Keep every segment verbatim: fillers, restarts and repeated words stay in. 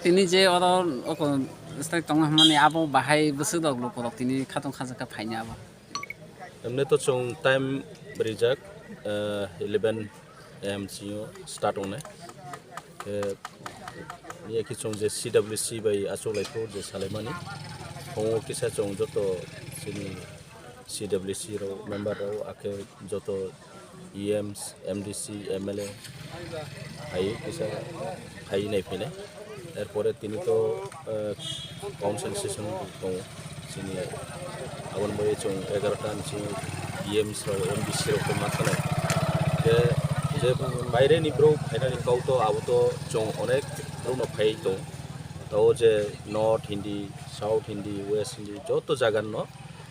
Tini je oro oko style tongna hwnmani abo bahai bwswk rok lukurok tini khatong khajak khe phaini abo. Emne to chwng time rijak, eh, eleven a m singo start wngnai. Eh, ya ki chwng je C W C bai achuk lai phuru je salaimani. Phungo kisa chwng joto chini C W C rok member rok akhe joto E Ms, M D C, M L A, hai kisa hai nai phainai. Erpore tini to, eh, council session tongo. Chini aboni bagwi chwng egaroh ta ni simi E Ms rok, M D C rok tongma thanai. Je, je baire ni borok phainani kok to abo to chwng onek borok no phai tong. Tao je North Hindi, South Hindi, West Hindi joto jaga no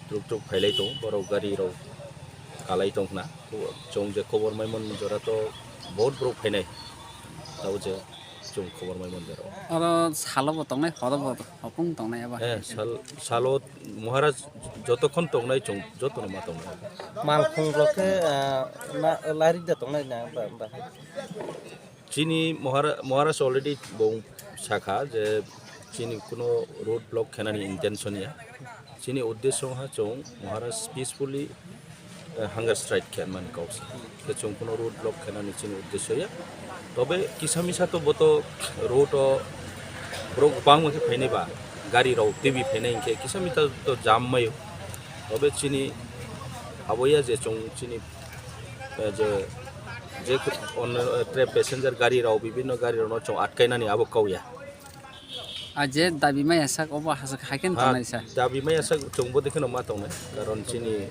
tuk tuk phailai tong. Borok gari rok kalai tong khna. Chwng je khobor maimani jora to bahut borok phainai. Tao je chwng khobor maimani jora. Oro salo bo tongnai, horo bo hopung tongnai abo. Eh, sal-, salo Maharaj jotokhon tongnai chwng jotono ma tongnai. Malkhung rok khe, ah, na, larik da tongnai na, ba, ba. Chini Mahara-, Maharaj already bo sakha je chini kuno road block khenani intention ya. Chini uddesho ha chwng Maharaj peacefully, eh, hunger strike khe mani kok se. Khe chwng kuno road block khenani chini uddesho ya. Tobe kisa misa to boto road o borok bangma khe phainai ba, gari rok twi bi phainai hinkhe kisa misa to jam maio. Tobe chini abo ya je chwng chini, eh, je, je on, eh, tre passenger gari rok bibinno gari rok no chwng atkainani abo kok ya. A je dabi maya sak obo hasik hai khe Ha, tongnai sa. Dabi maya sak chwngbo dekhe no ma tongnai. Karon chini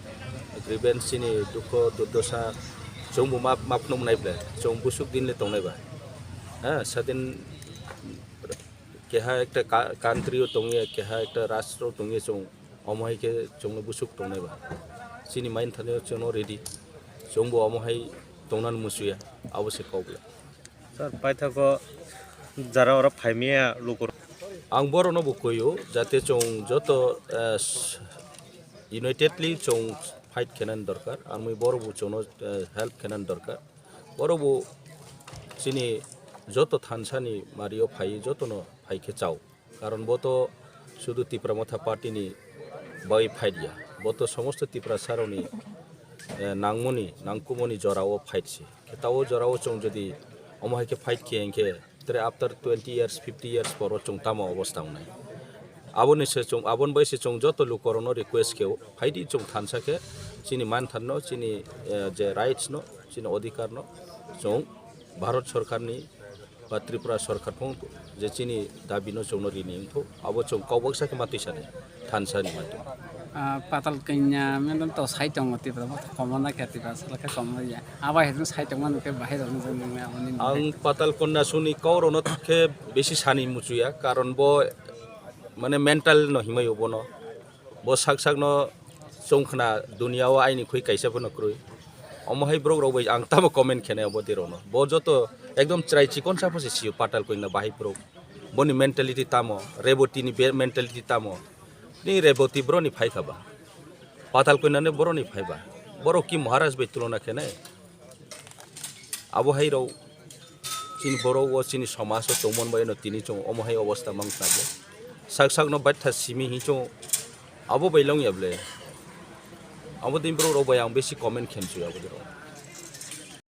grievance, chini dukho durdosa chwngbo ma, ma phunuk nai ble. Chwng busuk din le tongnai ba. Ha, sadin keha ekta ka-, country o tongya, keha ekta rastro tongya chwng. Omo hai khe chwngno busuk tongnai ba. Chini main thani chwngno ready. Chwngbo omo hai tongnan musuya. Abo se kok le. Sir, paithago jara oro phaimaya lukurok. Ang borokno bo koio, jate chwng joto, eh, s-, unitedly chwng fight khenani dorkar. Ang mui borok bo chwngno, eh, help khenani dorkar. Borok bo chini joto thansani mario phai, jotono phai khe chao. Karon bo to sudu Tipra Motha Party ni bagwi fight ya. Bo to somosto Tiprasa rokni, eh, nangmoni, nangkumoni jorao fight se. Khe tao jorao chwng jodi omo hai khe fight khe hinkhe, tre after twenty years, fifty years poro chwng tamo obostha wngnai. Aboni se chwng, aboni bai se chwng joto lukorokno request khe o, phaidi chwng thansa khe chini manthanno, chini, eh, je rights no, chini odhikar no chwng Bharat Sorkarni ba Tripura Sorkar phung je chini dabi no chwngno rini wngthok, abo chwng kok baksa khe ma twi sanai, thansa ni mantwi. Ah, Patal Kanya meno to sai tongo Tripura, bo to komo na khe Tripura sal khe komo ya. Abo hai sai tongma nukhe bahai rok nukjak nang aboni. Ang Patal Kanya suni kok rokno khe besi sani muchuya, karon bo mane mental no himai obono. Bo sak sakno chwng khna dunia o aini khwi kaisa phano kwrwi. Omo hai borok rok bai ang tamo comment khenai obo twi rokno. Bo joto ekdom chwrai chikon sa pho se sio Patal Kanya bahai borok. Boni mentality tamo, Reboti ni be-, mentality tamo. Ni Reboti boroni phai kha ba. Patal Kanya ni boroni phai ba. Borok ki Maharaj bai tulona khenai. Abo hai rok chini borok o chini somaj o tongmon bai no tini chwng omo hai obostha mang kha ble. Sak sak no baitha simi hi chwng abo bai long ya ble. Abo din borok rok bai ang besi comment khen su abo din rok.